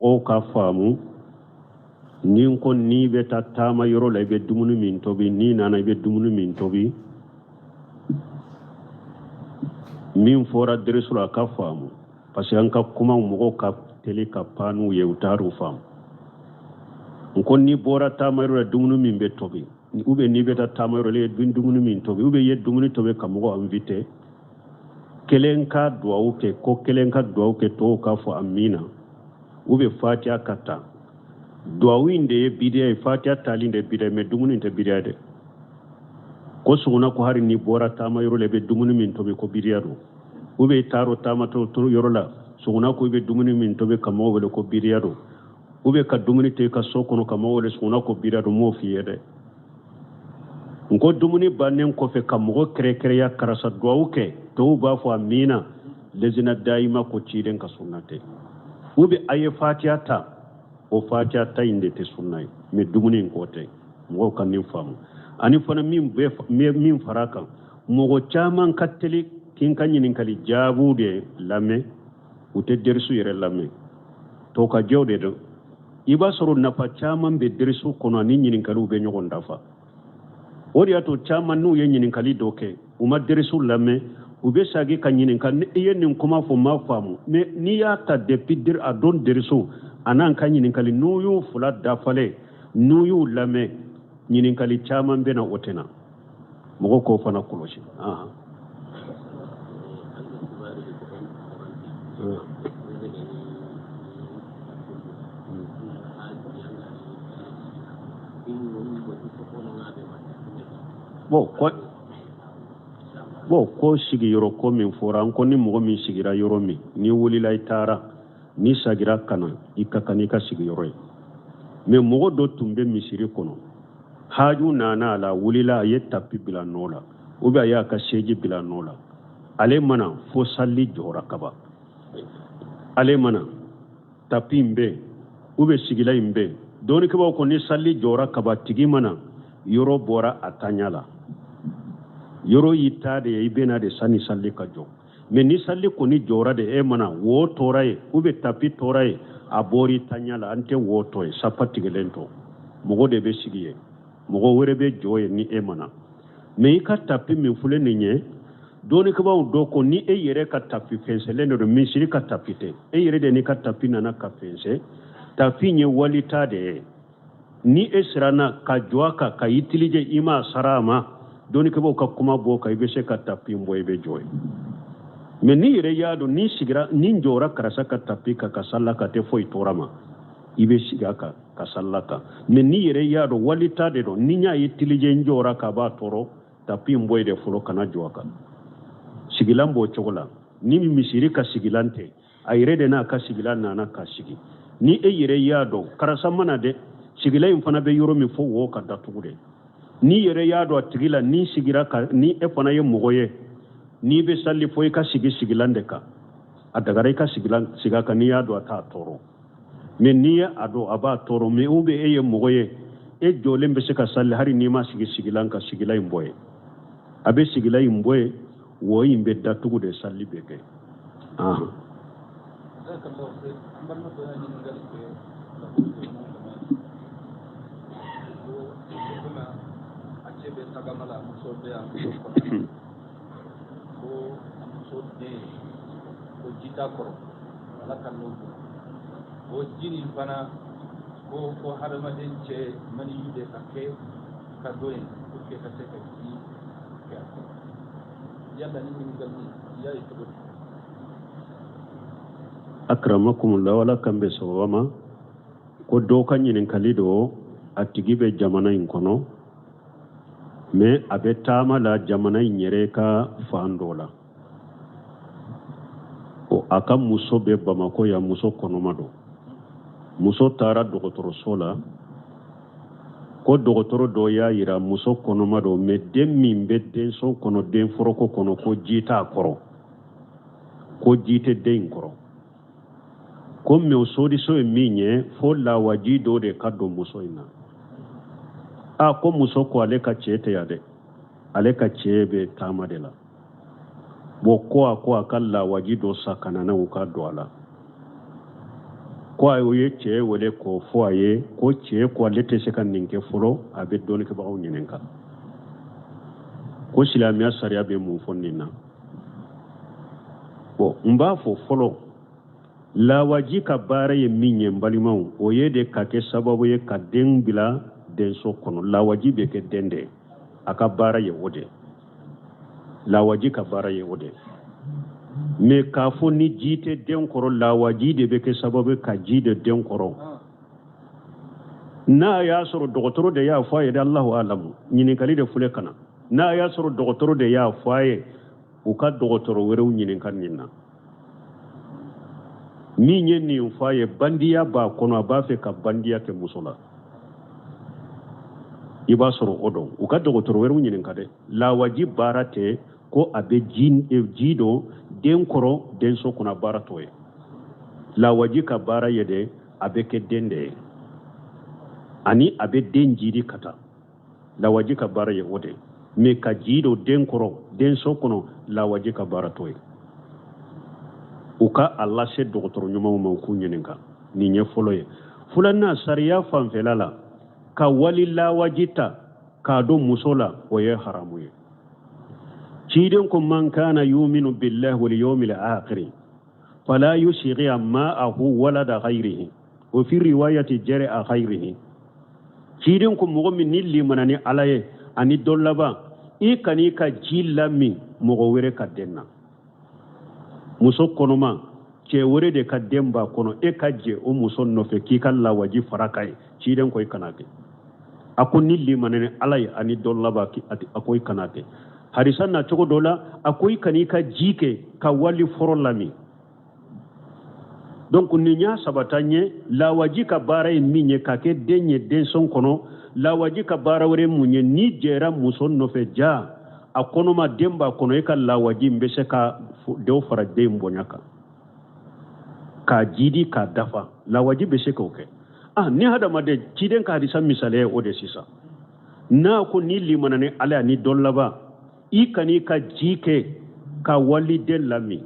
Mɔgɔw ka faamu, ni n ko n'i bɛ taa taama yɔrɔ la, i bɛ dumuni min tobi, n'i nana i bɛ dumuni min tobi, min fɔra derisu la, a ka faamu, parce que an ka kumaw, mɔgɔw ka teli ka pan n'u ye, u t'u faamu. N ko n'i bɔra taama yɔrɔ la, dumuni min bɛ tobi, ou bien n'i bɛ taa taama yɔrɔ la, i ye dumuni min tobi, ou bien i ye dumuni tobi ka mɔgɔ invité, kelen ka duwawu kɛ, ko kelen ka duwawu kɛ, tɔw k'a fɔ amina, ou bien fatiya ka ta. Duwawu in de ye bidiya ye, fatiya tali de ye bidiya ye, mais dumuni tɛ bidiya dɛ. Ko suguna ko hari n'i bɔra taama yɔrɔ la, i bɛ dumuni min tobi, ko bidiya don, ou bien i taara taama yɔrɔ la, suguna ko i bɛ dumuni min tobi ka mɔgɔw wele, ko bidiya don, ou bien ka dumuni to i ka so kɔnɔ ka mɔgɔw wele, suguna ko bidiya don. M'o f'i ye dɛ. N ko dumuni bannen kɔfɛ ka mɔgɔ kɛrɛkɛrɛya, karisa duwawu kɛ, tɔw b'a fɔ amina, lezina dayima ko ciden ka sunna tɛ. Ou bien a ye fatiya ta, o fatiya ta in de tɛ sunna ye, mais dumuni in ko tɛ. Mɔgɔw ka nin faamu. Ani fana min bɛ min fara kan, mɔgɔ caman ka teli k'i ka ɲininkali jaabiw de lamɛn, u tɛ derisu yɛrɛ lamɛn, tɔkajɛw de don. I b'a sɔrɔ nafa caman bɛ derisu kɔnɔ ani ɲininkaliw bɛ ɲɔgɔn dafa. O de y'a to caman n'u ye ɲininkali dɔ kɛ, u ma derisu lamɛn, u bɛ sagi ka ɲininka, ni i ye nin kuma fɔ, n m'a faamu. Mais n'i y'a ta depuis a don derisu a n'an ka ɲininkali, n'u y'u fila dafalen, n'u y'u lamɛn, ɲininkali caman bɛ na, o tɛ na. Mɔgɔw k'o fana kɔlɔsi. Bon, ko sigiyɔrɔ ko min fɔra, an ko ni mɔgɔ min sigira yɔrɔ min, n'i wulila i taara, n'i sagira ka na, i ka kan n'i ka sigiyɔrɔ ye. Mais mɔgɔ dɔ tun bɛ misiri kɔnɔ, haaju nana a la, wulila, a ye tapi bila nɔ la, ou bien a y'a ka seji bila nɔ la, ale mana fo sali jɔra kaban, ale mana tapi in bɛ yen ou bien sigila in bɛ yen. Dɔnnikɛbaaw ko ni sali jɔra kaban, tigi mana yɔrɔ bɔra a taɲa la, yɔrɔ y'i ta de ye, i bɛna de sani sali ka jɔ. Mais ni sali kɔni jɔra de, e mana wo tora ye ou bien tapi tora ye, a bɔra i taɲa la. An tɛ wo tɔ ye, sapa tigɛlen tɔ, mɔgɔ de bɛ sigi ye, mɔgɔ wɛrɛ bɛ jɔ ye ni e mana. Mais i ka tapi min filɛ nin ye, dɔnnikɛbaaw dɔ ko ni e yɛrɛ ka tapi fɛnsɛlen de don, misiri ka tapi tɛ, e yɛrɛ de n'i ka tapi nana ka fɛnsɛ, tapi ye walita de ye. Ni e siranna ka jɔ a kan ka utiliser, i m'a sara a ma, dɔnnikɛbaaw ka kuma bɔ kan, i bɛ se ka tapi bɔ, i bɛ jɔ ye. Mais n'i yɛrɛ y'a dɔn n'i sigira, ni jɔra karisa ka tapi kan ka sali ka tɛ foyi tɔɔrɔ ma, i bɛ sigi a kan ka sali kan. Mais n'i yɛrɛ y'a dɔn walita de don, ni n y'a utiliser n jɔra k'a b'a tɔɔrɔ, tapi in bɔ yen de fɔlɔ, kana jɔ a kan. Sigilan b'o cogo la. Ni misiri ka sigilan tɛ, a yɛrɛ de n'a ka sigilan nana ka sigi, ni e yɛrɛ y'a dɔn karisa mana dɛ, sigilan in fana bɛ yɔrɔ min fo wo ka datugu de, n'i yɛrɛ y'a dɔn a tigi la, n'i sigira ka, ni e fana ye mɔgɔ ye, n'i bɛ sali fo i ka sigi sigilan de kan, a dagara i ka sigilan sigi a kan n'i y'a dɔn a t'a tɔɔrɔ. Mais n'i ye a dɔn a b'a tɔɔrɔ, mais ou bien e ye mɔgɔ ye, e jɔlen bɛ se ka sali hali n'i ma sigi sigilan kan, sigilan in bɔ yen, a bɛ sigilan in bɔ yen, wo in bɛ datugu de, sali bɛ kɛ. Ko a muso den ko ji t'a kɔrɔ, ala ka n'o bolo o ji nin fana ko fo hadamaden cɛ maniyu de ka kɛ ka don yen pour que ka se ka ji kɛ a kɔrɔ. Yala ni ɲininkali i y'a ye cogo di? Akramakumullah, ala kan bɛ sababa ma. Ko dɔw ka ɲininkali don, a tigi bɛ jamana in kɔnɔ, mais a bɛ taama la jamana in yɛrɛ ka fan dɔ la. O a ka muso bɛ Bamakɔ yan, muso kɔnɔma don. Muso taara dɔgɔtɔrɔso la, ko dɔgɔtɔrɔ dɔ y'a yira muso kɔnɔma don, mais den min bɛ denso kɔnɔ, den foroko kɔnɔ, ko ji t'a kɔrɔ, ko ji tɛ den in kɔrɔ. Ko mais o solution ye min ye, fo lawaji dɔ de ka don muso in na. A ko muso ko ale ka cɛ tɛ yan dɛ, ale ka cɛ bɛ taama de la. Bon, ko a ko a ka lawaji dɔ sa ka na n'u ka don a la. Ko a ye cɛ wele k'o fɔ a ye ko cɛ ko ale tɛ se ka nin kɛ fɔlɔ, a bɛ dɔnnikɛbagaw ɲininka ko silamɛya sariya bɛ mun fɔ nin na. Bon, n b'a fɔ fɔlɔ, lawaji ka baara ye min ye, n balimaw, o ye de ka kɛ sababu ye ka den bila denso kɔnɔ. Lawaji bɛ kɛ den de, a ka baara ye o de. Lawaji ka baara ye o de. Mais k'a fɔ ni ji tɛ den kɔrɔ, lawaji de bɛ kɛ sababu ka ji don den kɔrɔ, n'a y'a sɔrɔ dɔgɔtɔrɔ de y'a fɔ a ye dɛ, Alahu alamu, ɲininkali de filɛ ka na. N'a y'a sɔrɔ dɔgɔtɔrɔ de y'a fɔ a ye, u ka dɔgɔtɔrɔ wɛrɛw ɲininka nin na. Min ye nin fɔ a ye, bandiya b'a kɔnɔ, a b'a fɛ ka bandiya kɛ muso la, i b'a sɔrɔ o don. U ka dɔgɔtɔrɔ wɛrɛw ɲininka dɛ. Lawaji baara tɛ ko a bɛ ji don den kɔrɔ denso kɔnɔ, baara t'o ye. Lawaji ka baara ye de, a bɛ kɛ den de ye ani a bɛ den jidi ka taa. Lawaji ka baara ye o de. Mais ka ji don den kɔrɔ denso kɔnɔ, lawaji ka baara t'o ye. U ka a lase dɔgɔtɔrɔ ɲumanw ma, u k'u ɲininka. Nin ye fɔlɔ ye. Filanan, sariya fanfɛla la, ka wali lawaji ta k'a don muso la, o ye haramu ye. Ciden ko man kana yuminu billahi wal yawmil akhir fala yusghi ma'ahu walada ghayrihi wa fi riwayati jar'a ghayrihi. Ciden ko mɔgɔ min ni limana ni Ala ye ani don laban, i kan'i ka ji lamin mɔgɔ wɛrɛ ka den na. Muso kɔnɔma, cɛ wɛrɛ de ka den b'a kɔnɔ, e ka jɛ o muso nɔfɛ k'i ka lawaji fara ka ye, ciden ko i kana kɛ. A ko ni limana ni Ala ye ani don laban, a ko i kana kɛ. Hadisa na cogo dɔ la, a ko i kan'i ka ji kɛ ka wali fɔrɔ lamin. Donc nin y'a sabata ɲɛ. Lawaji ka baara ye min ye, ka kɛ den ye denso kɔnɔ. Lawaji ka baara wɛrɛ mun ye? N'i jɛra muso nɔfɛ, ja a kɔnɔma, den b'a kɔnɔ, e ka lawaji in bɛ se ka dɔw fara den bonya kan k'a jidi k'a dafa. Lawaji bɛ se k'o kɛ. Ah, ni hadamaden, ciden ka hadisa misaliya ye o de sisan. N'a ko ni limana ni Ala ni don laban, i kan'i ka ji kɛ ka waliden lamin.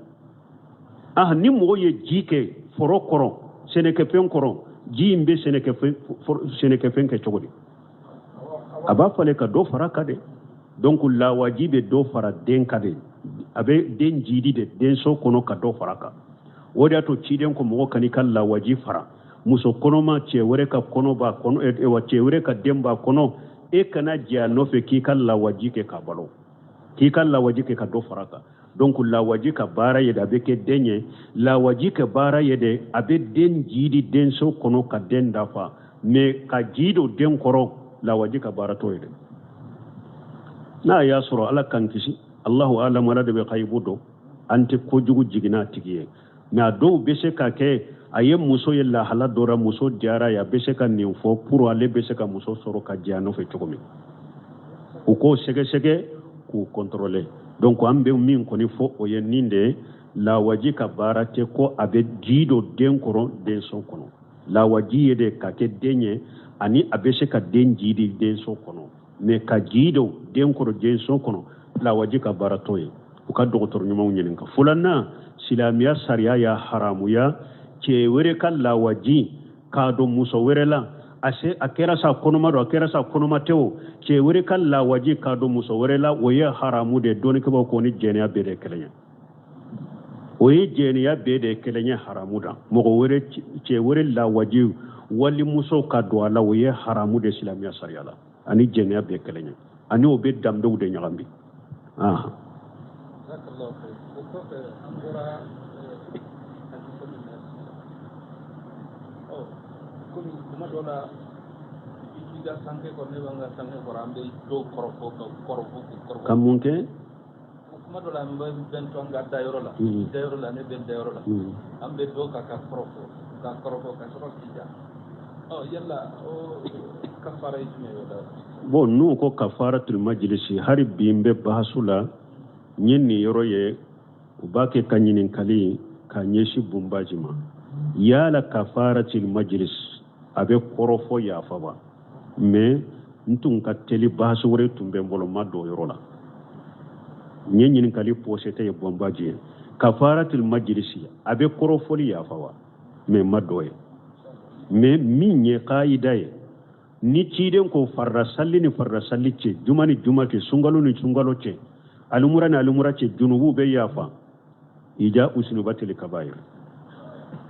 Ah, ni mɔgɔ ye ji kɛ foro kɔrɔ, sɛnɛkɛfɛn kɔrɔ, ji in bɛ sɛnɛkɛfɛn kɛ cogo di? A b'a falen ka dɔ fara kan de. Donc lawaji bɛ dɔ fara den kan de, a bɛ den jidi de denso kɔnɔ ka dɔ fara kan. O de y'a to ciden ko mɔgɔ kan'i ka lawaji fara muso kɔnɔma, cɛ wɛrɛ ka kɔnɔ b'a kɔnɔ, wa cɛ wɛrɛ ka den b'a kɔnɔ, e kana jɛ a nɔfɛ k'i ka lawaji kɛ k'a balo, k'i ka lawaji kɛ ka dɔ fara kan. Donc lawaji ka baara ye de, a bɛ kɛ den ye. Lawaji ka baara ye de, a bɛ den jidi denso kɔnɔ ka den dafa. Mais ka ji don den kɔrɔ, lawaji ka baara t'o ye dɛ. N'a y'a sɔrɔ, Ala k'an kisi, Allahu alam, Ala de bɛ kayibu dɔn, an tɛ kojugu jiginna a tigi ye. Mais a dɔw bɛ se ka kɛ a ye muso ye lahala dɔ la, muso diyara ye, a bɛ se ka nin fɔ pour ale bɛ se ka muso sɔrɔ ka jɛ a nɔfɛ cogo min. U k'o sɛgɛsɛgɛ k'u contrôler. Donc an bɛ min kɔni fɔ, o ye nin de ye: lawaji ka baara tɛ ko a bɛ ji don den kɔrɔ denso kɔnɔ. Lawaji ye de ka kɛ den ye ani a bɛ se ka den jidi denso kɔnɔ. Mais ka ji don den kɔrɔ denso kɔnɔ, lawaji ka baara t'o ye. U ka dɔgɔtɔrɔ ɲumanw ɲininka. Filanan, silamɛya sariya y'a haramuya cɛ wɛrɛ ka lawaji k'a don muso wɛrɛ la. A se a kɛra sa kɔnɔma don, a kɛra sa kɔnɔma tɛ o, cɛ wɛrɛ ka lawaji k'a don muso wɛrɛ la, o ye haramu de. Dɔnnikɛbaw ko ni jɛnɛya bɛɛ de kelen ye, o ye jɛnɛya bɛɛ de kelen ye, haramu da. Mɔgɔ wɛrɛ, cɛ wɛrɛ lawaji walimuso ka don a la, o ye haramu de silamɛya sariya la, ani jɛnɛya bɛɛ kelen ye, ani o bɛ danbew de ɲagami. O kɔfɛ, an bɔra hadisa min na sisan, ɔ komi kuma dɔ la i t'i ka sanke kɔrɔ, ne b'an ka sanke kɔrɔ, an bɛ dɔw kɔrɔfɔ ka kɔrɔfɔ k'u kɔrɔfɔ. Ka mun kɛ? Kuma dɔ la an bɛ bɛn to an ka dayɔrɔ la, dayɔrɔ la, ne bɛ n dayɔrɔ la, an bɛ dɔw kan ka kɔrɔfɔ ka kɔrɔfɔ ka sɔrɔ k'i da. Ɔ yala o kafara ye jumɛn ye o la? Bon, n'u ko kafaratul majlisi, hali bi n bɛ bahasu la. N ye nin yɔrɔ ye, u b'a kɛ ka ɲininkali ka ɲɛsin bunbaji ma. Yala kafaratul majlis a bɛ kɔrɔfɔ yafa wa? Mais n tun ka teli, bahasu wɛrɛ tun bɛ n bolo, n ma don o yɔrɔ la. N ye ɲininkali posé tɛ ye bunbaji ye, kafaratul majlisi a bɛ kɔrɔfɔli yafa wa? Mais n ma dɔ ye. Mais min ye kayida ye, ni ciden ko farida sali ni farida sali cɛ, juma ni juma cɛ, sunkalo ni sunkalo cɛ, alimura ni alimura cɛ, junubu bɛ yafa. Ija usnubatil kabair,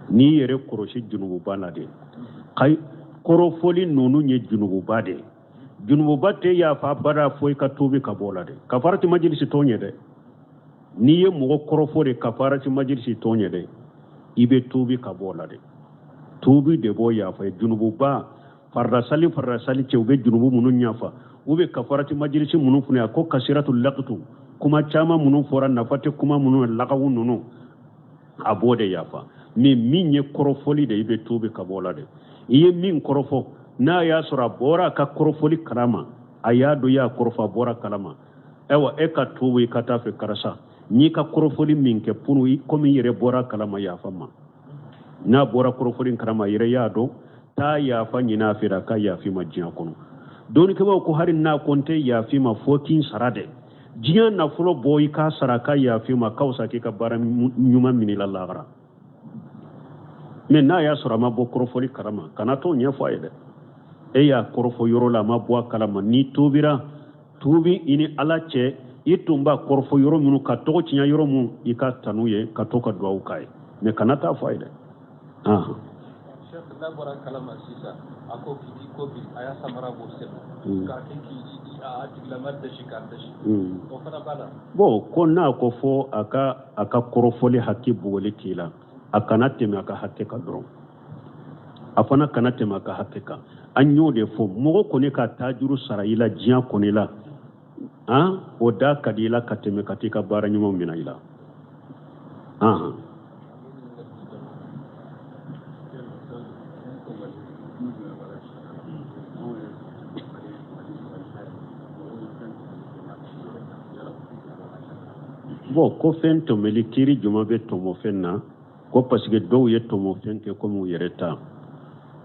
n'i yɛrɛ kɔrɔsi junububa la de. Kɔrɔfɔli ninnu ye junububa de ye. Junububa tɛ yafa abada fo i ka tuubi ka bɔ o la de. Kafarati majilisi t'o ɲɛ dɛ. N'i ye mɔgɔ kɔrɔfɔ de, kafarati majilisi t'o ɲɛ dɛ. I bɛ tuubi ka bɔ o la de. Tuubi de b'o yafa. Junububa, farida sali farida sali cɛ, u bɛ junubu minnu yafa, u bɛ kafarati majilisi minnu fana, a ko kasiratu lakitu, kuma caman minnu fɔra, nafa tɛ kuma minnu na, lagawu ninnu, a b'o de yafa. Mais min ye kɔrɔfɔli de, i bɛ tuubi ka bɔ o la de. I ye min kɔrɔfɔ, n'a y'a sɔrɔ a bɔra a ka kɔrɔfɔli kalama, a y'a dɔn i y'a kɔrɔfɔ, a bɔra kalama, ayiwa e ka tuubi, i ka taa fɛ, karisa, n y'i ka kɔrɔfɔli min kɛ punu, komi i yɛrɛ bɔra kalama, yafa ma. N'a bɔra kɔrɔfɔli kalama, a yɛrɛ y'a dɔn, taa yafa ɲini a fɛ, a ka yafa i ma diɲɛ kɔnɔ. Dɔnnikɛbaaw ko hali n'a ko n tɛ yafa i ma fo k'i sara dɛ, diɲɛ nafolo bɔ i k'a sara, ka yafa i ma, ka fisa k'i ka baara ɲuman minɛ i la lahara. Mais n'a y'a sɔrɔ a ma bɔ kɔrɔfɔli kalama, kana t'o ɲɛfɔ a ye dɛ. E y'a kɔrɔfɔ yɔrɔ la, a ma bɔ a kalama, n'i tuubira, tuubi i ni ala cɛ. I tun b'a kɔrɔfɔ yɔrɔ minnu, ka tɔgɔ tiɲɛ yɔrɔ minnu, i ka tanu ye, ka to ka duwawu k'a ye, mais kana taa fɔ a ye dɛ. Cheikh, n'a bɔra kalama sisan, a ko k'i ko bi a y'a samara bɔ sen k'a kɛ k'i a tigilama dasi k'a dasi, o fana b'a la. Bon, ko n'a ko fo a ka kɔrɔfɔli hakɛ bugɔli k'i la, a kana tɛmɛ a ka hakɛ kan dɔrɔn. A fana kana tɛmɛ a ka hakɛ kan. An y'o de fɔ, mɔgɔ kɔni ka taajuru sara i la diɲɛ kɔni la, han, o da ka di i la ka tɛmɛ ka t'i ka baara ɲumanw minɛ i la. Han. Bon, ko fɛn tɔmɔli, kiiri juma bɛ tɔmɔfɛn na? Ko parce que dɔw ye tɔmɔfɛn kɛ komi u yɛrɛ ta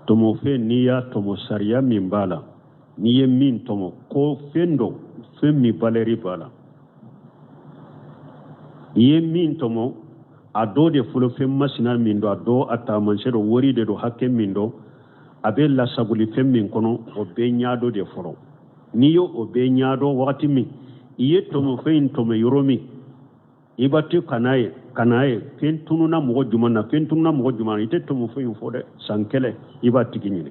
tɔmɔfɛn. N'i y'a tɔmɔ, sariya min b'a la, n'i ye min tɔmɔ, ko fɛn dɔ, fɛn min valeur b'a la, i ye min tɔmɔ, a dɔ de fɔlɔ, fɛn masina min don, a dɔ a taamasiyɛn dɔ, wari de don, hakɛ min don, a bɛ lasagoli fɛn min kɔnɔ, o bɛɛ ɲɛdɔn de fɔlɔ. N'i ye o bɛɛ ɲɛdɔn wagati min, i ye tɔmɔfɛn in tɔmɔ yɔrɔ min, i b'a to ka n'a ye, ka n'a ye fɛn tununa mɔgɔ jumɛn na, fɛn tununa mɔgɔ jumɛn na. I tɛ tɔmɔfɛn in fɔ dɛ. San kelen i b'a tigi ɲini,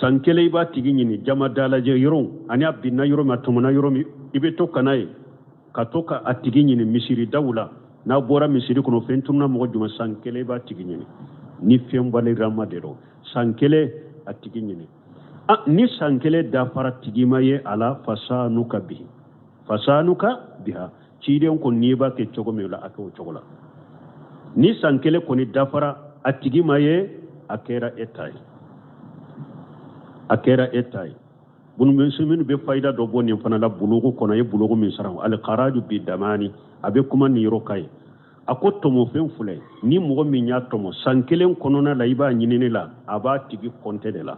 san kelen i b'a tigi ɲini jama dalajɛ yɔrɔ ani a binna yɔrɔ min, a tɔmɔna yɔrɔ min, i bɛ to ka n'a ye, ka to ka a tigi ɲini misiri daw la. N'a bɔra misiri kɔnɔ, fɛn tununa mɔgɔ jumɛn, san kelen i b'a tigi ɲini. Ni fɛn valeur de don, san kelen a tigi ɲini. Ni san kelen dafara, tigi ma ye a la, fasanuka bihi, fasanuka biha. Ciden ko n'i b'a kɛ cogo min la, a kɛ o cogo la. Ni san kelen kɔni dafara, a tigi ma ye, a kɛra e ta ye, a kɛra e ta ye. Minnu bɛ fayida dɔ bɔ nin fana la, bulugu kɔnɔ, a ye bulugu min sara, alikaraju bi damani, a bɛ kuma nin yɔrɔ ka ye. A ko tɔmɔfɛn filɛ, ni mɔgɔ min y'a tɔmɔ san kelen kɔnɔna la, i b'a ɲinini la, a b'a tigi kɔnte de la.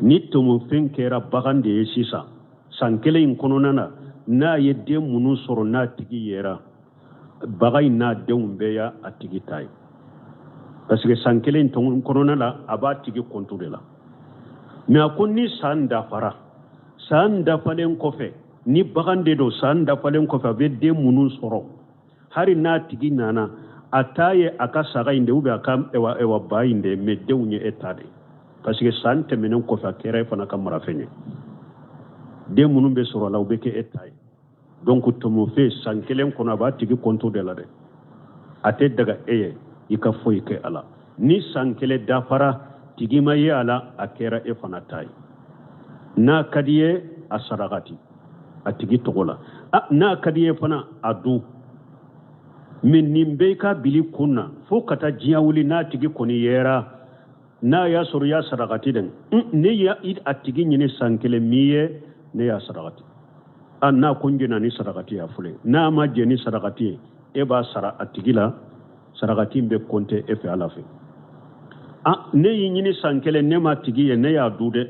Ni tɔmɔfɛn kɛra bagan de ye sisan, san kelen in kɔnɔna na, n'a ye den minnu sɔrɔ, n'a tigi yera, bagan in n'a denw bɛɛ y'a a tigi ta ye, parce que san kelen in kɔnɔna la, a b'a tigi kɔntu de la. Mais a ko ni san dafara, san dafalen kɔfɛ, ni bagan de don, san dafalen kɔfɛ, a bɛ den minnu sɔrɔ, hali n'a tigi nana, a ta ye a ka saga in de ou bien a ka ɛwa ba in de, mais denw ye e ta de, parce que san tɛmɛnen kɔfɛ, a kɛra e fana ka marafɛn ye. Den minnu bɛ sɔrɔ a la, u bɛ kɛ e ta ye. Donc tɔmɔfɛn, san kelen kɔnɔ, a b'a tigi kɔnto de la dɛ. A tɛ daga e ye i ka foyi kɛ a la. Ni san kelen dafara, tigi ma ye a la, a kɛra e fana ta ye. N'a ka di ye, a sarakati a tigi tɔgɔ la. N'a ka di ye fana, a dun. Mais nin bɛɛ ka bili kun na fo ka taa diɲɛ wuli. N'a tigi kɔni yera, n'a y'a sɔrɔ i y'a sarakati dɛ, ne y'a a tigi ɲini san kelen min ye, ne y'a sarakati. A n'a ko n jɛna ni sarakati ye, a filɛ. N'a ma jɛ ni sarakati ye, e b'a sara a tigi la. Sarakati in bɛ kɔnte e fɛ Ala fɛ. A ne y'i ɲini san kelen, ne ma tigi ye, ne y'a du dɛ.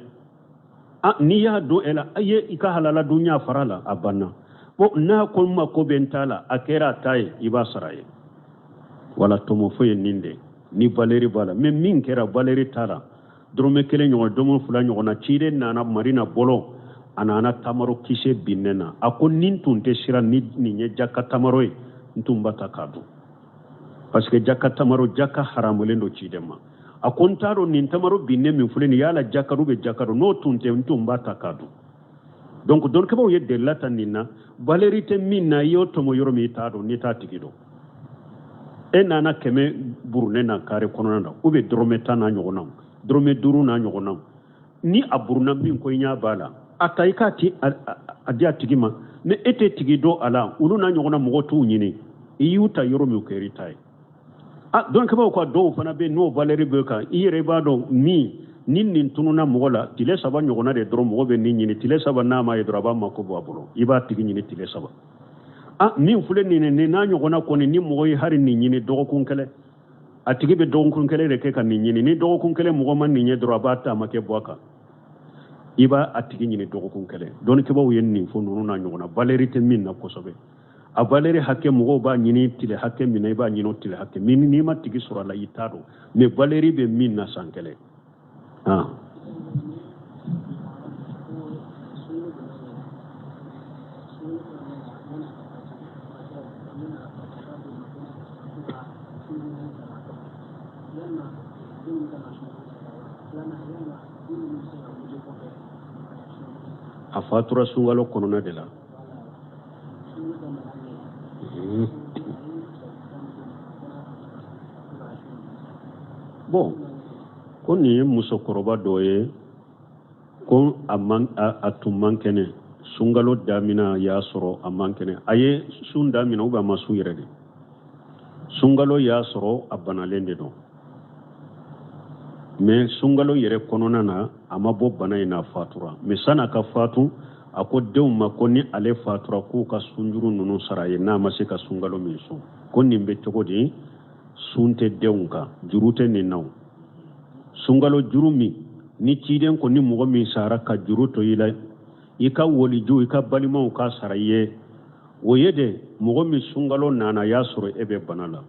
A n'i y'a dun e la, a ye i ka halala dun, y'a fara la, a banna. Bon, n'a ko n ma ko bɛ n ta la, a kɛra a ta ye, i b'a sara ye. Wala tɔmɔfo ye nin de. Ni valeur b'a la, mais min kɛra valeur t'a la, dɔrɔmɛ kelen ɲɔgɔn, dɔrɔmɛ fila ɲɔgɔn na. Ciden nana Madina bɔlɔn, a nana tamaro kisɛ binnen na. A ko ni n tun tɛ siran ni nin ye jaka tamaro ye, n tun b'a ta k'a dun, parce que jaka tamaro, jaka haramulen don ciden ma. A ko n t'a dɔn nin tamaro binnen min filɛ nin yala jaka don bɛ jaka don, n'o tun tɛ n tun b'a ta k'a dun. Donc dɔnnikɛbaaw ye delila ta nin na, valeur tɛ min na, i y'o tɔmɔ yɔrɔ min i t'a dɔn, n'i t'a tigi dɔn. E nana 100 burunnen na kare kɔnɔna na, ou bien dɔrɔmɛ 10 n'a ɲɔgɔnnaw, dɔrɔmɛ 5 n'a ɲɔgɔnnaw, ni a burunna min ko i ɲɛ b'a la, a ta i k'a ti a di a tigi ma, mais e tɛ tigi dɔn a la, olu n'a ɲɔgɔnna mɔgɔ t'u ɲini, i y'u ta yɔrɔ min o kɛr'i ta ye. A dɔnnikɛbaaw ka dɔw fana bɛ yen n'o valeur bɛ kan, i yɛrɛ b'a dɔn min ni nin tununna mɔgɔ la, tile 3 ɲɔgɔnna de dɔrɔn mɔgɔ bɛ nin ɲini, tile 3 n'a ma ye dɔrɔn a b'a mako bɔ a bolo, i b'a tigi ɲini tile 3. A min filɛ nin ye, nin n'a ɲɔgɔnna kɔni, ni mɔgɔ ye hali nin ɲini dɔgɔkun kelen, a tigi bɛ dɔgɔkun kelen de kɛ ka nin ɲini, ni dɔgɔkun kelen mɔgɔ ma nin ye dɔrɔn a b'a taamakɛ bɔ a kan, i b'a a tigi ɲini dɔgɔkun kelen. Dɔnnikɛbaaw ye nin fɔ ninnu n'a ɲɔgɔnna, valeur tɛ min na kosɛbɛ. A valeur hakɛ mɔgɔw b'a ɲini tile hakɛ min na, i b'a ɲini o tile hakɛ min, n'i ma tigi sɔrɔ a la i t'a dɔn, mais valeur bɛ min na san kelen. Ah. A fatura sunkalo kɔnɔna de la. Bon, ko nin ye musokɔrɔba dɔ ye, ko a tun man kɛnɛ, sunkalo damina y'a sɔrɔ a man kɛnɛ, a ye sun damina ou bien a ma sun yɛrɛ de, sunkalo y'a sɔrɔ a banalen de don, mais sunkalo yɛrɛ kɔnɔna na a ma bɔ bana in na, a fatura. Mais san'a ka fatu, a ko denw ma ko ni ale fatura k'u ka sunjuru ninnu sara ye, n'a ma se ka sunkalo min sun. Ko nin bɛ cogo di? Sun tɛ denw kan, juru tɛ nin na o. Sunkalo juru min ni ciden ko ni mɔgɔ min sara ka juru to i la, i ka waliju, i ka balimaw ka sara i ye, o ye de mɔgɔ min sunkalo nana y'a sɔrɔ e bɛ bana la,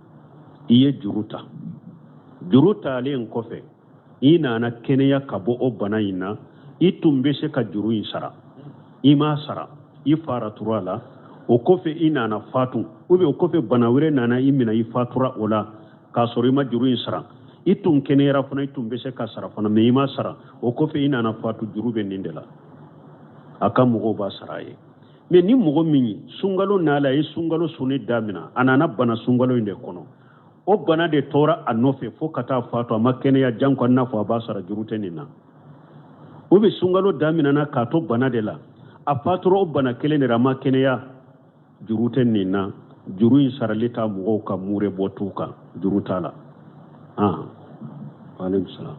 i ye juru ta, juru talen kɔfɛ i nana kɛnɛya ka bɔ o bana in na, i tun bɛ se ka juru in sara, i m'a sara, i faratura la, o kɔfɛ i nana fatu, ou bien o kɔfɛ bana wɛrɛ nana i minɛ, i fatura o la k'a sɔrɔ i ma juru in sara, i tun kɛnɛyara fana, i tun bɛ se ka sara fana, mais i ma sara, o kɔfɛ i nana fatu, juru bɛ nin de la, a ka mɔgɔw b'a sara a ye. Mais ni mɔgɔ min ye sunkalo nala, a ye sunkalo sunni daminɛ, a nana bana sunkalo in de kɔnɔ, o bana de tora a nɔfɛ fo ka taa fatu, a ma kɛnɛya janko n'a fɔ a b'a sara, juru tɛ nin na. O bɛ sunkalo daminɛna k'a to bana de la, a fatura o bana kelen de la, a ma kɛnɛya, juru tɛ nin na, juru in sarali t'a mɔgɔw ka mure bɔ t'u kan, juru t'a la. Ah, waaleykum salaam.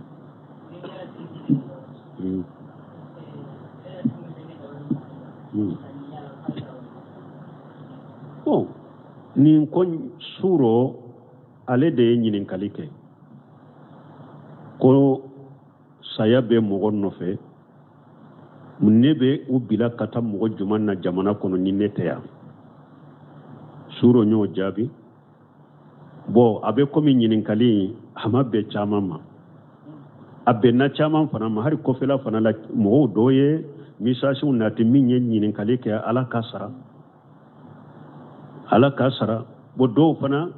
Bon, nin ko suro ale de ye ɲininkali kɛ ko saya bɛ mɔgɔ nɔfɛ, ne bɛ u bila ka taa mɔgɔ jumɛn na jamana kɔnɔ ni ne tɛ yan? Suro y'o jaabi. Bon, a bɛ komi ɲininkali in a ma bɛn caman ma, a bɛnna caman fana ma, hali kɔfɛla fana la mɔgɔw dɔw ye misasiw nati min ye ɲininkali kɛ, Ala ka sara, Ala ka sara. Bon, dɔw fana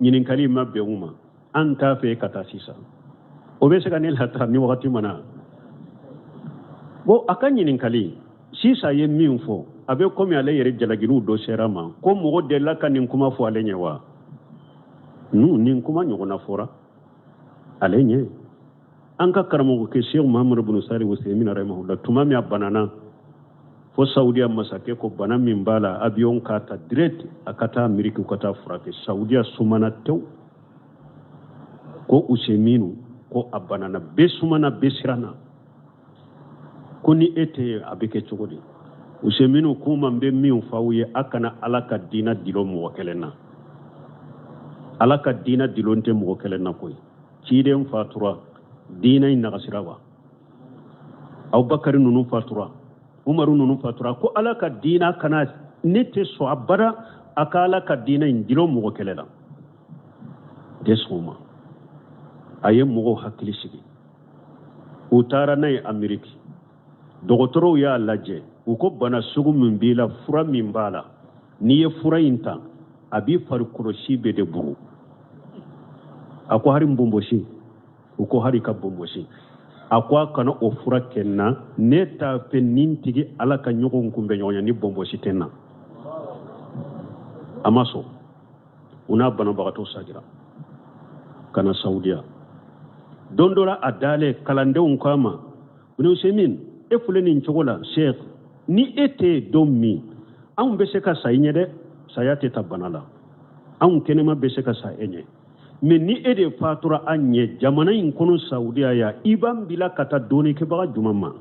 ɲininkali ma bɛn u ma, an t'a fɛ ka taa sisan, o bɛ se ka ne lataa ni wagati mana. Bon, a ka ɲininkali sisan ye min fɔ, a bɛ komi ale yɛrɛ jalakiliw dɔ sera ma, ko mɔgɔ delila ka nin kuma fɔ ale ɲɛ wa? Nin kuma ɲɔgɔnna fɔra ale ɲɛ. An ka karamɔgɔkɛ Seku Muhamadu bin Sali Useyimina rahimahullah, tuma min a banana fo Saudiya masakɛ ko bana min b'a la, avion k'a ta direct a ka taa Ameriki ka taa furakɛ. Saudiya sumana tewu, ko Useyiminu ko a banana, bɛɛ sumana, bɛɛ siranna, ko ni e tɛ yen a bɛ kɛ cogo di? Useyiminu k'u ma, n bɛ min fɔ aw ye, a kana Ala ka diinɛ dilo mɔgɔ kelen na. Ala ka diinɛ dilon tɛ mɔgɔ kelen na koyi. Ciden fatura, diinɛ in nagasira wa? Abubakari ninnu fatura, Umaru ninnu fatura, ko Ala ka diinɛ kana, ne tɛ sɔn abada a ka Ala ka diinɛ in dilo mɔgɔ kelen na, tɛ sɔn o ma. A ye mɔgɔw hakili sigi. U taara n'a ye Ameriki. Dɔgɔtɔrɔw y'a lajɛ, u ko bana sugu min b'i la, fura min b'a la, n'i ye fura in ta, a b'i farikolo si bɛɛ de bugu. A ko hari n bonbosi. U ko hari ka bonbosi. A ko a kana o fura kɛ n na, ne t'a fɛ ni n tigi Ala ka ɲɔgɔn kunbɛn ɲɔgɔn ye ni bonbosi tɛ n na. A ma sɔn. U n'a banabagatɔ sagira ka na Saudiya. Don dɔ la a dalen, kalandenw k'a ma, Ibn Usaymin, e filɛ nin cogo la, Sheikh, ni e tɛ yen don min, anw bɛ se ka sa i ɲɛ dɛ, saya tɛ ta bana la, anw kɛnɛma bɛ se ka sa e ɲɛ, mais ni e de fatura an ɲɛ jamana in kɔnɔ Saudiya yan, i b'an bila ka taa dɔnnikɛbaga jumɛn ma?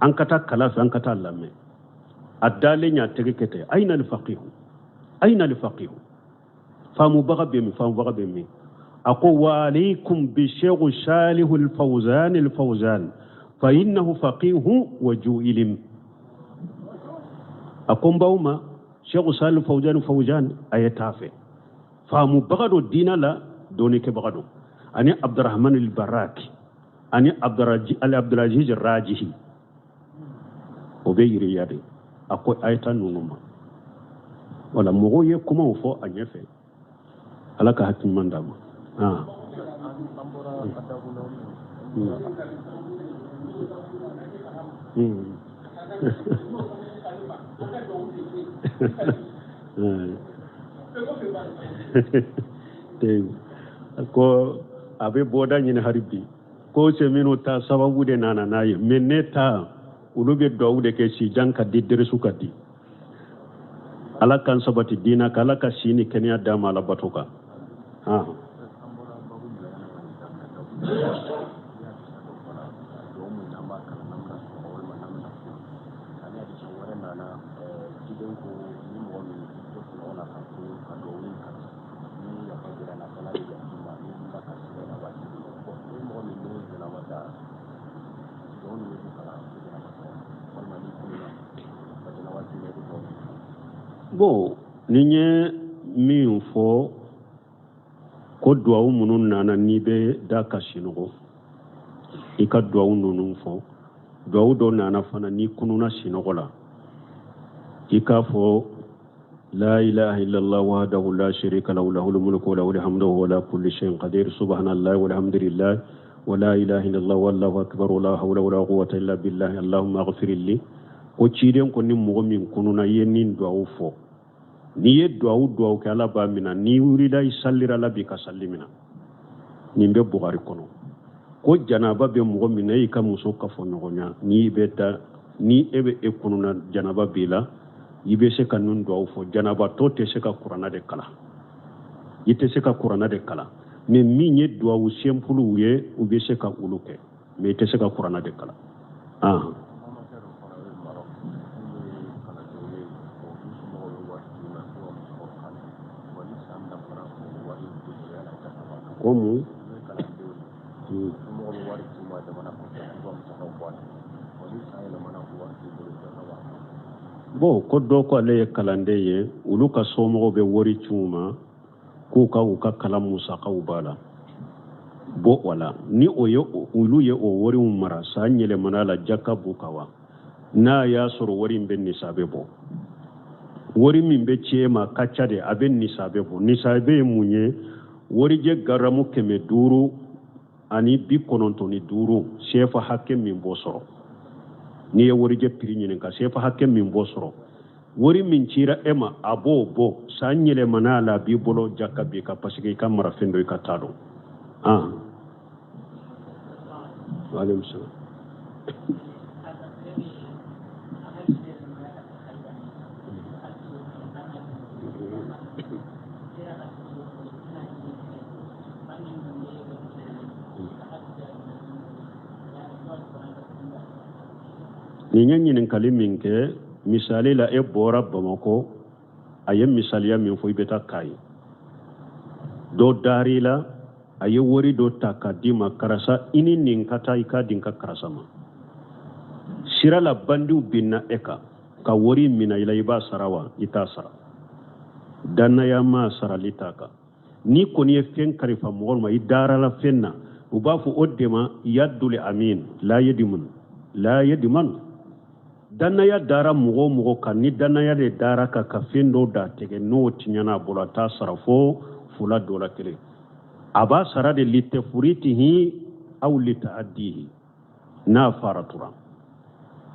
An ka taa kalan fɛ, an ka taa lamɛn. A dalen y'a tɛgɛ kɛ ten, ayina alifaqihu, ayina alifaqihu, faamubaga bɛ min, faamubaga bɛ min? A ko wa alaykum bi sheikh salihu alfawzan alfawzan fa innahu faqihu wa ju ilim. A ko n b'aw ma sheikh salihu fawzan fawzan, a ye t'a fɛ, faamubaga don diina la, dɔnnikɛbaga don, ani abdurahman albaraki ani abdulaziz rajihi, o bɛ yiriya de. A ko a ye taa ninnu ma. Wala mɔgɔw ye kumaw fɔ a ɲɛfɛ. Ala ka hakili ɲuman d'a ma. Ko a bɛ bɔda ɲini hali bi, ko Usayminw ta sababu de nana n'a ye, mais ne ta olu bɛ duwawu de kɛ sijan ka di, derisu ka di. Ala k'an sabati diina kan, Ala ka si ni kɛnɛya d'an ma Ala bato kan. Bon, ni n ye min fɔ ko duwawu minnu nana n'i bɛ da ka sinɔgɔ, i ka duwawu ninnu fɔ. Duwawu dɔ nana fana n'i kununa sinɔgɔ la, i k'a fɔ la ilaha illallah wahdahu la sharika lahu lahul mulku wa lahul hamdu wa huwa ala kulli shay'in qadir subhanallahi walhamdulillah wa la ilaha illallah wallahu akbar wa la hawla wa la quwwata illa billah allahumma ighfir li. Ko ciden ko ni mɔgɔ min kununa i ye nin duwawu fɔ, n'i ye duwawu duwawu kɛ Ala b'a mina, n'i wulila i salira Ala b'i ka sali mina. Nin bɛ Bukari kɔnɔ. Ko janaba bɛ mɔgɔ min na, e y'i ka muso kafoɲɔgɔnya, n'i bɛ da, ni e bɛ e kununa janaba b'i la, i bɛ se ka nin duwawu fɔ. Janabatɔ tɛ se ka kuranna de kalan, i tɛ se ka kuranna de kalan, mais min ye duwawu simple ye, u bɛ se ka olu kɛ, mais i tɛ se ka kuranna de kalan. Ko mun? Bon, ko dɔ ko ale ye kalanden ye, olu ka somɔgɔw bɛ wari ci u ma k'u ka u ka kalan musakaw b'a la. Bon, wala ni o ye olu ye o wariw mara, san yɛlɛmana la, jaka b'u kan wa? N'a y'a sɔrɔ wari in bɛ nisabe bɔ, wari min bɛ ci e ma ka ca de, a bɛ nisabe bɔ. Nisabe ye mun ye? Warijɛ garamu 595, sefa hakɛ min b'o sɔrɔ. N'i ye warijɛ prix ɲininka, sefa hakɛ min b'o sɔrɔ, wari min cira e ma a b'o bɔ. San yɛlɛmana la, a b'i bolo, jaka b'i kan, parce que i ka marafɛn don, i ka taa don. Waaleykum salaam. Nin ye ɲininkali min kɛ, misali la e bɔra Bamakɔ, a ye misaliya min fɔ, i bɛ taa Kayi, dɔ dar'i la, a ye wari dɔ ta ka d'i ma, karisa i ni nin ka taa, i k'a di n ka karisa ma. Sira la bandiw binna e kan ka wari minɛ i la, i b'a sara wa? I t'a sara. Dannaya ma sarali t'a kan. N'i kɔni ye fɛn kalifa mɔgɔ ma, i dara la fɛn na, u b'a fɔ o de ma yadul amin la yadimun la yadiman. Dannaya dara mɔgɔ o mɔgɔ kan, ni dannaya de dara ka ka fɛn dɔ datigɛ, n'o tiɲɛna a bolo, a t'a sara fo fula dɔ la kelen. A b'a sara de litafuritihi aw litaaddihi n'a faratura.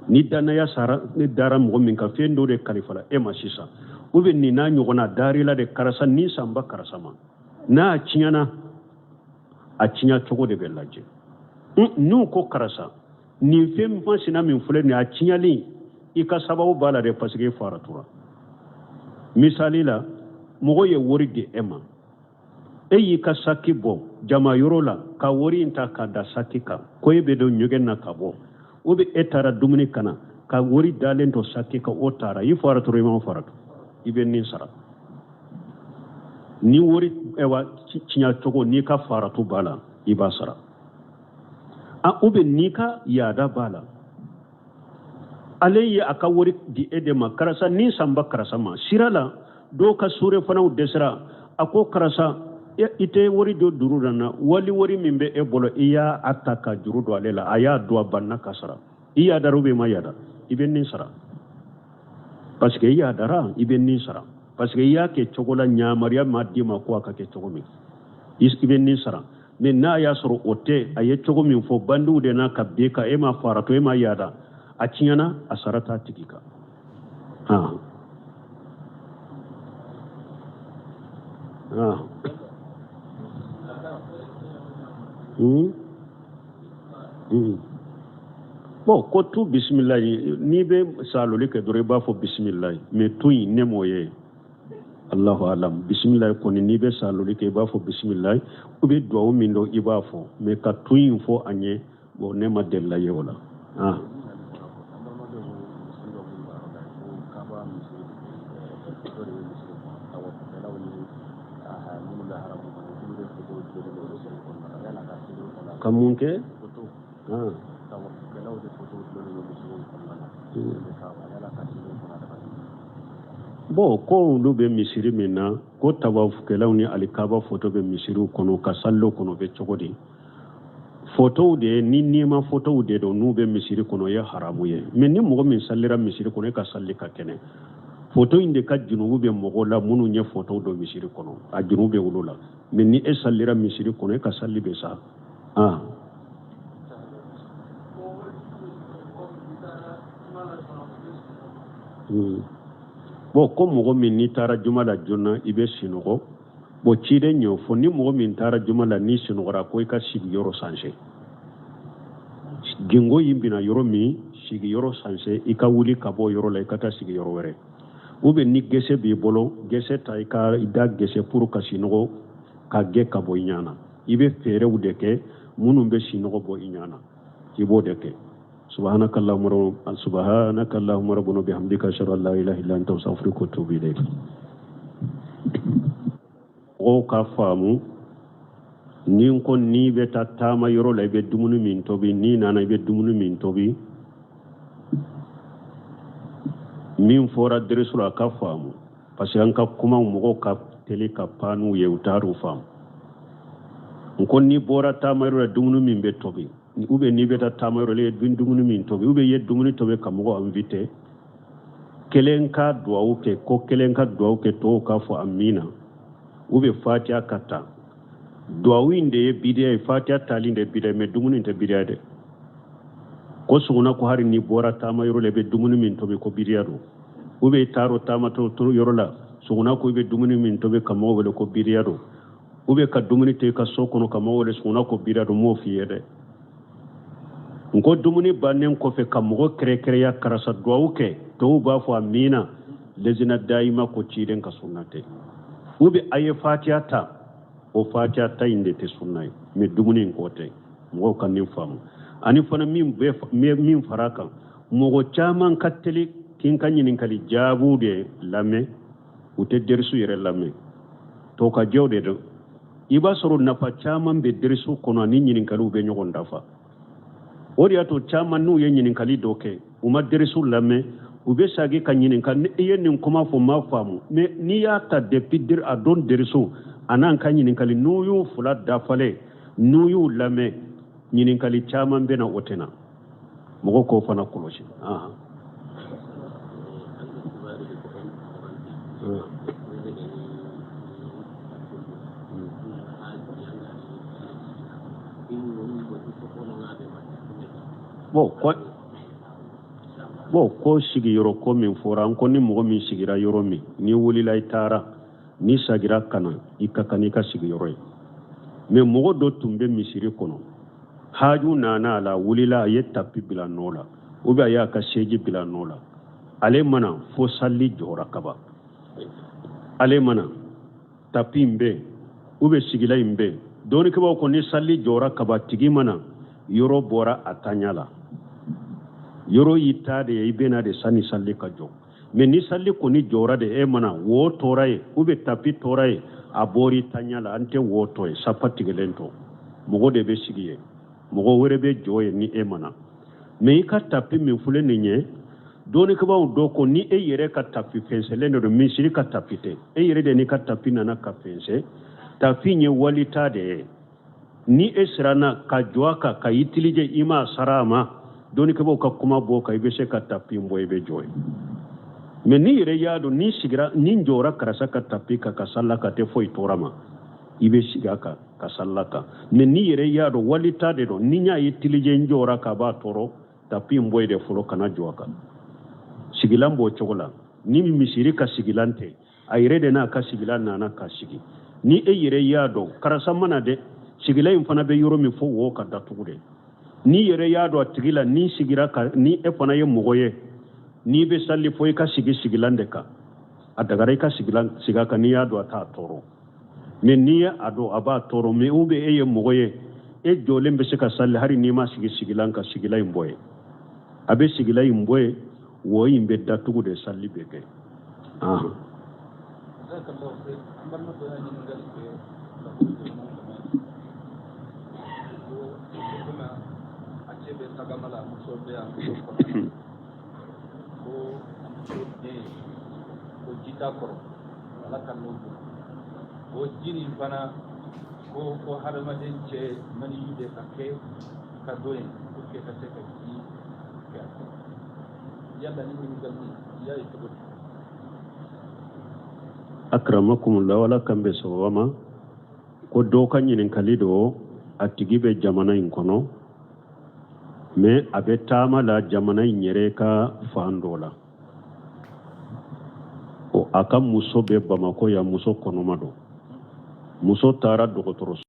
Ni dannaya sara ni dara mɔgɔ min kan, fɛn dɔ de kalifala e ma sisan, ou bien nin n'a ɲɔgɔnna darila de karisa ni sanba karisa ma, n'a tiɲɛna, a tiɲɛ cogo de bɛ lajɛ. N'u ko karisa nin fɛn masina min filɛ nin, a tiɲɛlen i ka sababu b'a la dɛ, parce que e faratura. Misali la, mɔgɔ ye wari di e ma, e y'i ka saki bɔ jama yɔrɔ la ka wari in ta k'a da saki kan ko e bɛ don ɲɛgɛn na ka bɔ, ou bien e taara dumuni kana ka wari dalen to saki kan, o taara, i faratura, i ma faratu, i bɛ nin sara. Ni wari ɛwa tiɲɛ cogo n'i ka faratu b'a la, i b'a sara. A ou bien n'i ka yaada b'a la, ale ye a ka wari di e de ma, karisa ni sanba karisa ma, sira la dɔw ka sure fanaw dɛsɛra, a ko karisa i tɛ wari dɔ juru da na, wali wari min bɛ e bolo i y'a ta ka juru don ale la, a y'a don a banna ka sara, i yaadara ou bien i ma yaada, i bɛ nin sara, parce que i yaadara, i bɛ nin sara, parce que i y'a kɛ cogo la yamaruya ma d'i ma ko a ka kɛ cogo min, i bɛ nin sara. Mais n'a y'a sɔrɔ o tɛ, a ye cogo min fɔ bandiw de n'a ka bin kan, e ma farato, e ma yaada, a tiɲɛna, a sara t'a tigi kan. Ah. Ah. Hmm? Hmm. Bon, ko tu bisimilayi, n'i bɛ saloli kɛ dɔrɔn i b'a fɔ bisimilayi, mais tu in ne m'o ye. Allahu alam. Bisimilayi kɔni, n'i bɛ saloli kɛ i b'a fɔ bisimilayi, u bɛ duwawu min dɔn i b'a fɔ, mais ka tu in fɔ a ɲɛ, bon, ne ma delila ye o la. Ah. Ka mun kɛ? Ah. Bon, ko olu bɛ misiri min na, ko tawafukɛlaw ni alikaba foto bɛ misiriw kɔnɔ ka sallo kɔnɔ, bɛ cogo di? Fotow de ye ni nima fotow de don, n'u bɛ misiri kɔnɔ, o ye haramu ye. Mais ni mɔgɔ min salira misiri kɔnɔ, e ka salli ka kɛnɛ. Foto in de ka junubu bɛ mɔgɔw la minnu ye fotow don misiri kɔnɔ, a junubu bɛ olu la. Mais ni e salira misiri kɔnɔ, e ka salli bɛ sa. Ah. Bon, ko mɔgɔ min n'i taara juma la joona i bɛ sinɔgɔ, bon, ciden y'o fɔ, ni mɔgɔ min taara juma la n'i sinɔgɔra, ko i ka sigiyɔrɔ sanse, gingo y'i binna yɔrɔ min, sigiyɔrɔ sanse, i ka wuli ka bɔ yɔrɔ la, i ka taa sigiyɔrɔ wɛrɛ. Ou bien ni gese b'i bolo, gese ta, i ka i da gese pour ka sinɔgɔ ka gɛn ka bɔ i ɲɛ na. I bɛ fɛɛrɛw de kɛ minnu bɛ sinɔgɔ bɔ i ɲɛ na, i b'o de kɛ. سبحانك اللهم سبحانك اللهم ربنا بحمدك أشهد أن لا إله إلا أنت أستغفرك وأتوب إليك. Mɔgɔw ka faamu, ni n ko n'i bɛ taa taama yɔrɔ la, i bɛ dumuni min tobi, n'i nana i bɛ dumuni min tobi, min fɔra derisu la, a ka faamu, parce que an ka kumaw mɔgɔw ka teli ka pan n'u ye, u taar'u faamu. N ko n'i bɔra taama yɔrɔ la, dumuni min bɛ tobi, ou bien n'i bɛ taa taama yɔrɔ la, i ye dumuni min tobi, ou bien i ye dumuni tobi ka mɔgɔ invité, kelen ka duwawu kɛ, ko kelen ka duwawu kɛ, tɔw k'a fɔ amina, ou bien fatiya ka ta. Duwawu in de ye bidiya ye, fatiya tali de ye bidiya ye, mais dumuni in tɛ bidiya dɛ. Ko suguna ko hari n'i bɔra taama yɔrɔ la, i bɛ dumuni min tobi, ko bidiya don. Ou bien i taara taama yɔrɔ la, suguna ko i bɛ dumuni min tobi ka mɔgɔw wele, ko bidiya don. Ou bien ka dumuni to i ka so kɔnɔ ka mɔgɔw wele, suguna ko bidiya don. M'o f'i ye dɛ. N ko dumuni bannen kɔfɛ ka mɔgɔ kɛrɛkɛrɛya, karisa duwawu kɛ, tɔw b'a fɔ amina, lezina dayima ko ciden ka sunna tɛ. Ou bien a ye fatiya ta, o fatiya ta in de tɛ sunna ye, mais dumuni in ko tɛ. Mɔgɔw ka nin faamu. Ani fana min bɛ min fara a kan, mɔgɔ caman ka teli k'i ka ɲininkali jaabiw de lamɛn, u tɛ derisu yɛrɛ lamɛn, tɔkajɛw de don. I b'a sɔrɔ nafa caman bɛ derisu kɔnɔ ani ɲininkaliw bɛ ɲɔgɔn dafa. O de y'a to caman n'u ye ɲininkali dɔ kɛ, u ma derisu lamɛn, u bɛ sagi ka ɲininka, i ye nin kuma fɔ, ma faamu. Mais n'i y'a ta depuis a don derisu, A n'an ka ɲininkali, n'u y'u fila dafalen, n'u y'u lamɛn, ɲininkali caman bɛ na, o tɛ na. Mɔgɔ k'o fana kɔlɔsi. Bon, ko sigiyɔrɔ ko min fɔra, an ko ni mɔgɔ min sigira yɔrɔ min, n'i wulila i taara, n'i sagira ka na, i ka kan n'i ka sigiyɔrɔ ye. Mais mɔgɔ dɔ tun bɛ misiri kɔnɔ, haaju nana a la, wulila, a ye tapi bila nɔ la, ou bien a y'a ka seji bila nɔ la. Ale ma na fo sali jɔra kaban. Ale ma na, tapi in bɛ yen ou bien sigila in bɛ yen. Dɔnnikɛbaaw ko ni sali jɔra kaban, tigi ma na, yɔrɔ bɔra a taɲa la. Yɔrɔ y'i ta de ye, i bɛ na de sani sali ka jɔ. Mais ni sali kɔni jɔra de, e ma na, wo tora yen ou bien tapi tora yen, a bɔra i taɲa la. An tɛ wo tɔ ye, safa tigɛlen tɔ, mɔgɔ de bɛ sigi yen, mɔgɔ wɛrɛ bɛ jɔ yen ni e ma na. Mais i ka tapi min filɛ nin ye, dɔnnikɛbaaw dɔ ko ni e yɛrɛ ka tapi fɛnsɛlen de don, misiri ka tapi tɛ, e yɛrɛ de n'i ka tapi nana ka fɛnsɛ, tapi ye walita de ye. Ni e siranna ka jɔ a kan ka utiliser, i m'a sara a ma, dɔnnikɛbaaw ka kuma b'o kan, i bɛ se ka tapi bɔ, i bɛ jɔ yen. Mais n'i yɛrɛ y'a dɔn n'i sigira, ni n jɔra karisa ka tapi kan ka sali ka tɛ foyi tɔɔrɔ ma, i bɛ sigi a kan ka sali kan. Mais n'i yɛrɛ y'a dɔn walita de don, ni n y'a utiliser, n jɔra k'a b'a tɔɔrɔ, tapi in bɔ yen de fɔlɔ, kana jɔ a kan. Sigilan b'o cogo la. Ni misiri ka sigilan tɛ, a yɛrɛ de n'a ka sigilan nana ka sigi. Ni e yɛrɛ y'a dɔn karisa ma na dɛ, sigilan in fana bɛ yɔrɔ min fo wo ka datugu de. N'i yɛrɛ y'a dɔn a tigi la, n'i sigira ka, ni e fana ye mɔgɔ ye, n'i bɛ sali fo i ka sigi sigilan de kan, a dagara i ka sigilan sigi a kan n'i y'a dɔn a t'a tɔɔrɔ. Mais n'i ye a dɔn a b'a tɔɔrɔ, mais ou bien e ye mɔgɔ ye, e jɔlen bɛ se ka sali hali n'i ma sigi sigilan kan, sigilan in bɔ yen. A bɛ sigilan in bɔ yen, wo in bɛ datugu de, sali bɛ kɛ. An balima dɔ y'a ɲininkali kɛ ka bɔ jamana kɔnɔ ko komi a cɛ bɛ tagama la, muso bɛ yan, muso kɔnɔ, ko a muso den ko ji t'a kɔrɔ, Ala ka n'o bolo o ji nin fana ko hadamaden cɛ maniyu de ka kɛ ka don yen pour que ka se ka ji kɛ a kɔrɔ. Yala ni ɲininkali i y'a ye cogo di? Akramakumullah, Ala kan bɛ sababa ma. Ko dɔw ka ɲininkali don, a tigi bɛ jamana in kɔnɔ, mais a bɛ taama la jamana in yɛrɛ ka fan dɔ la. O a ka muso bɛ Bamakɔ yan, muso kɔnɔma don. Muso taara dɔgɔtɔrɔso